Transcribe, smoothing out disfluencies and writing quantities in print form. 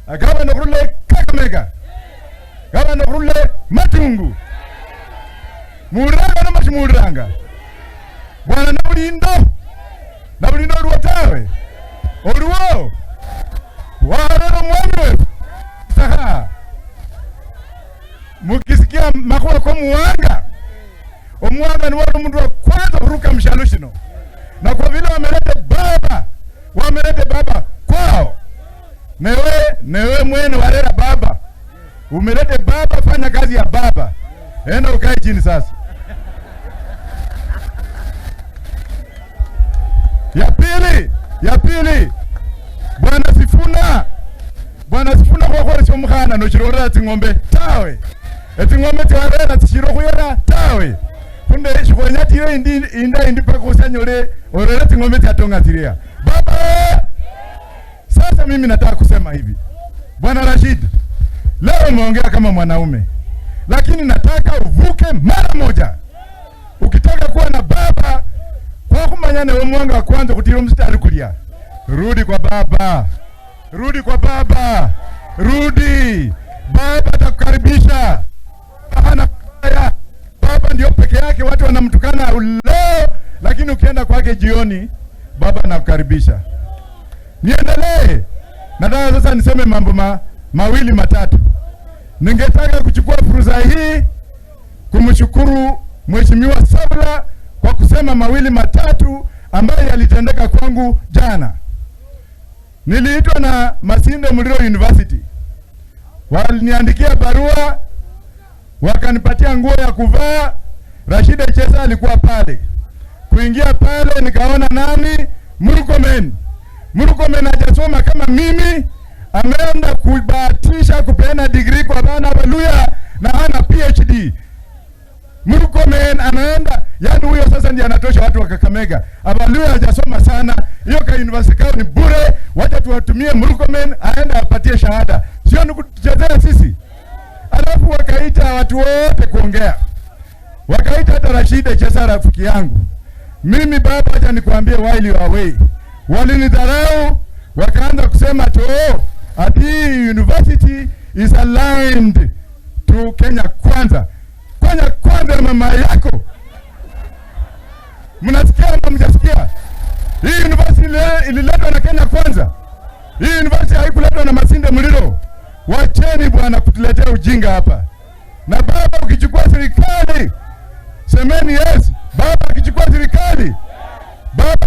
Gavana khurula Kakamega, gavana khurula Matungu. Muuliranga nama shimuuliranga? Bwana Nabulindo, Nabulindo oliwo tawe? Oliwo warera omwami wefu saha. Mukisikia makhuwa ko muwanga, omuwanga ni wali omundu wa kwanza khuruka mushalo shino, na kwa vile wamelete baba, wamelete baba kwao, newe mwene warera baba, umelete baba, fanya kazi ya baba, enda ukae chini sasa. Ya pili, Bwana Sifuna, Bwana Sifuna khwakholesya omukhana noshilorera tsing'ombe tawe, etsing'ombe tsiwarera tsishili khuyera tawe, khunde shikhwenya tile indi inda indi paka usanyole orere tsing'ombe tsiatonga tsilia baba. Sasa mimi nataka kusema hivi, Bwana Rashid, leo umeongea kama mwanaume, lakini nataka uvuke mara moja. Ukitaka kuwa na baba kwa kumanya newe mwanga wa kwanza kutira mstari kulia, rudi kwa baba, rudi kwa baba, rudi. Baba atakukaribisha. Hana haya. Baba ndio peke yake watu wanamtukana leo, lakini ukienda kwake jioni, baba anakukaribisha. Niendelee. Nataka sasa niseme mambo mawili matatu. Ningetaka kuchukua fursa hii kumshukuru Mheshimiwa Sabla kwa kusema mawili matatu ambayo yalitendeka kwangu jana. Niliitwa na Masinde Muliro University, waliniandikia barua, wakanipatia nguo ya kuvaa. Rashid Echesa alikuwa pale. Kuingia pale nikaona nani? Murkomen. Murkomen hajasoma kama mimi, ameenda kubahatisha kupeana degree kwa bana Waluya na hana PhD. Murkomen anaenda, yani huyo sasa ndiye anatosha watu wa Kakamega. Abaluya hajasoma sana, hiyo ka university kao ni bure, wacha tuwatumie Murkomen aende apatie shahada, sio ni kutuchezea sisi. Alafu wakaita watu wote kuongea, wakaita hata Rashid Echesa rafiki yangu. Mimi baba, acha nikwambie, while you are away, walinidharau wakaanza kusema ati oh, ati university is aligned to Kenya Kwanza. Kenya Kwanza mama yako, mnasikia ama mjasikia? Hii university ililetwa na Kenya Kwanza. Hii university haikuletwa na Masinde Muliro. Wacheni bwana kutuletea ujinga hapa. Na baba ukichukua serikali, semeni yes. Baba akichukua serikali, baba